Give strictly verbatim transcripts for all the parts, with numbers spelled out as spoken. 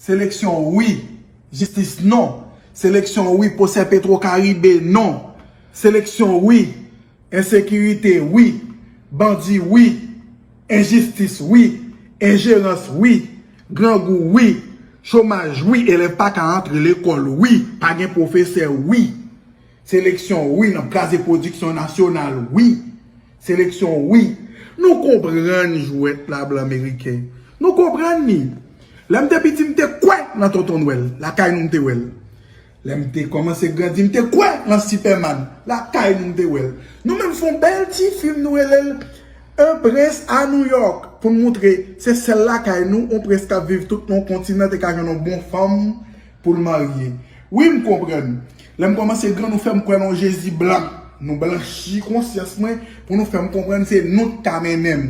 Seleksyon wi, jistis non. Seleksyon wi, pwosè Petro Karibe non. Seleksyon wi, ensekirite wi, bandi wi, enjistis wi, enjerans wi, grangou wi, chomaj wi, elèv pa ka antre lekòl wi, pa gen pwofesè wi. Seleksyon wi, n ap kraze pwodiksyon nasyonal wi. Seleksyon wi. Nou konprann jwèt la, blan meriken. Nou konprann li. Lè m te piti, m te kwè nan Tonton Nwèl. Lakay nou m te wè l. Lè m te kòmanse grandi, m te kwè nan Sipèman. Lakay nou m te wè l. Nou menm fè yon bèl ti fim, nou rele l Un Prince à New York, pou n moutre se sèl lakay nou, yon prens k ap viv tout nan yon kontinan te ka jwenn yon bon fanm pou l marye. Wi, m konprann. Lè m kòmanse gran, nou fè m kwè nan yon Jezi blan. Nou blanchi konsyans mwen pou nou fè m konprann se nou k ka mennen m.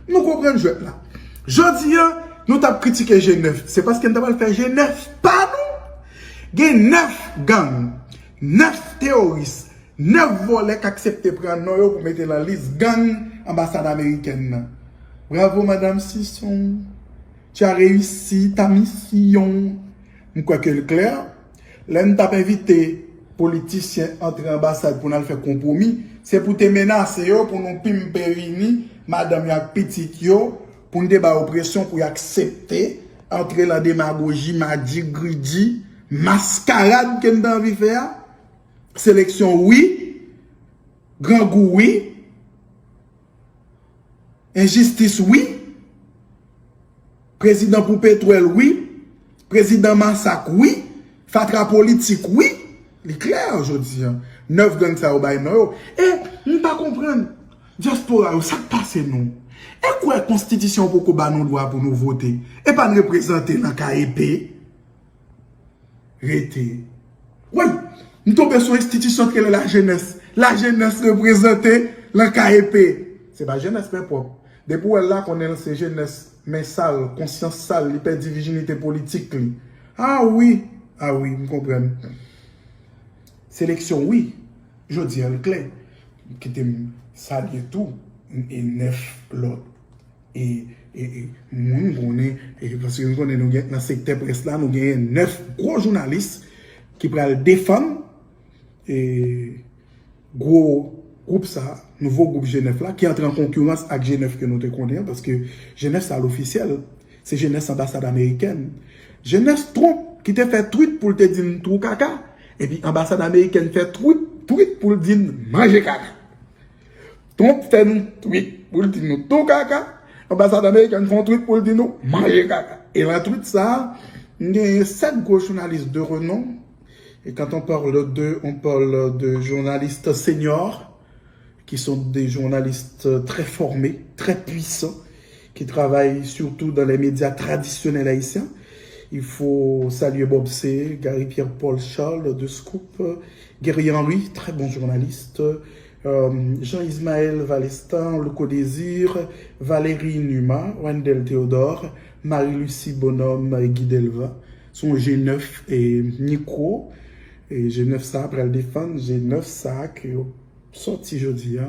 Nou konprann jwèt la. Jodi a, nou t ap kritike G nèf. Se paske n ta pral fè G nèf pa nou. Gen nèf gang, nèf teworis, nèf vòlè k aksepte pran non yo pou mete nan lis gang anbasad amerikèn nan. Bravo, Madame Sison. Tu as réussi ta mission. M kwè ke l klè. Lè n t ap envite politisyen antre anbasad pou n al fè konpwomi, se pou te menase yo pou nou pimpe vini madanm yo ak pitit yo, pou n te ba yo presyon pou y aksepte antre nan demagoji, madigridi, maskarad ke n te anvi fè a. Seleksyon wi, grangou wi, enjistis wi, prezidan pou petwèl wi, prezidan masak wi, fatra politik wi. Li klè jodi a. Nèf gang sa yo bay non yo. E m pa konprann dyaspora yo, sa k pase nou? E kwè konstitisyon poko ba nou dwa pou nou vote? E pa n reprezante nan K E P? Rete. Woy, m tonbe sou enstitisyon ki rele lajenès. Lajenès reprezante nan K E P. Se pa jenès men pwòp. Depi w wè l la, konnen l se jenès men sal, konsyans sal, li pèdi vijinite politik li. A wi, a wi, m konprann. Seleksyon wi, jodi a l klè. Kite m salye tou e nèf lòt e, e, e moun konnen, e, paske nou konnen nou gen nan sektè près la, nou genyen nèf gwo jounalis ki pral defann e, gwo gwoup sa, nouvo gwoup G nèf la, ki antre an konkirans ak G nèf ke nou te konnen an, paske G nèf sa l ofisyèl, se G nèf anbasad amerikèn. G nèf Trump ki te fè twit pou l te di n twou kaka, epi anbasad amerikèn fè twit, twit pou l di n manje kaka. Trump fè nou twit pou l di nou twou kaka, anbasad amerikèn fè yon twit pou l di nou manje kaka. E nan twit sa a, m genyen sèt gwo jounalis de renom. Et quand on parle d'eux, on parle de journalistes seniors, qui sont des journalistes très formés, très puissants, qui travaillent surtout dans les médias traditionnels haïtiens. Il faut saluer Bob C, Gary Pierre-Paul Charles de Scoop, Guerrier Henry, très bon journaliste, euh, Jean-Ismaël Valestin, Louko Désir, Valérie Numa, Wendell Théodore, Marie-Lucie Bonhomme et Guy Delva. Se yon G nèf e mikwo, e G nèf sa a pral defann G nèf sa a ke yo sòti jodi a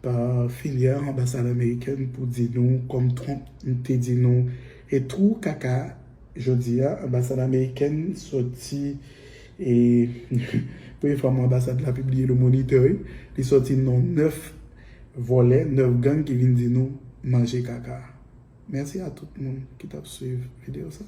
pa filyè anbasad amerikèn pou di nou, kòm Trump te di nou, e twou kaka jodi a, anbasad amerikèn sòti e premye fwa mwen anbasad la pibliye Le Moniteur, wi, li sòti non nèf vòlè, nèf gang ki vin di nou manje kaka. Mèsi a tout moun ki t ap swiv videyo sa.